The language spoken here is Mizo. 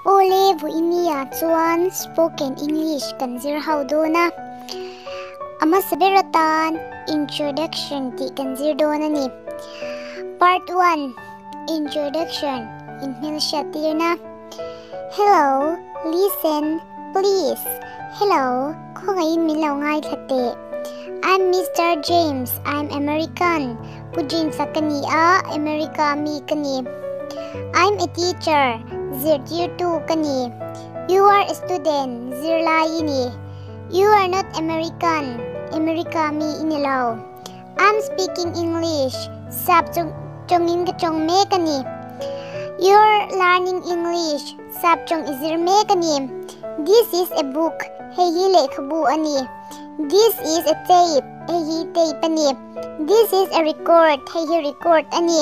Awle vawinia chuan Spoken English kan zir ho dawn a, a hmasa ber atan Introduction tih kan zir dawn a ni. Part 1, Introduction, Inhmelhriat tirna. Hello, listen, please. Hello, khawngaihin min lo ngaithla teh. I'm Mister James, I'm American. Pu James-a ka ni a, America mi ka ni. I'm a teacher, zirtirtu ka ni. You are a student, zirlai i ni. You are not American, America mi i ni lo. I'm speaking English, sap tawngin ka tawng mek a ni. You're learning English, sap tawng i zir mek a ni. This is a book, hei hi lehkhabu a ni. This is a tape, hei hi tape a ni. This is a record, hei hi record a ni.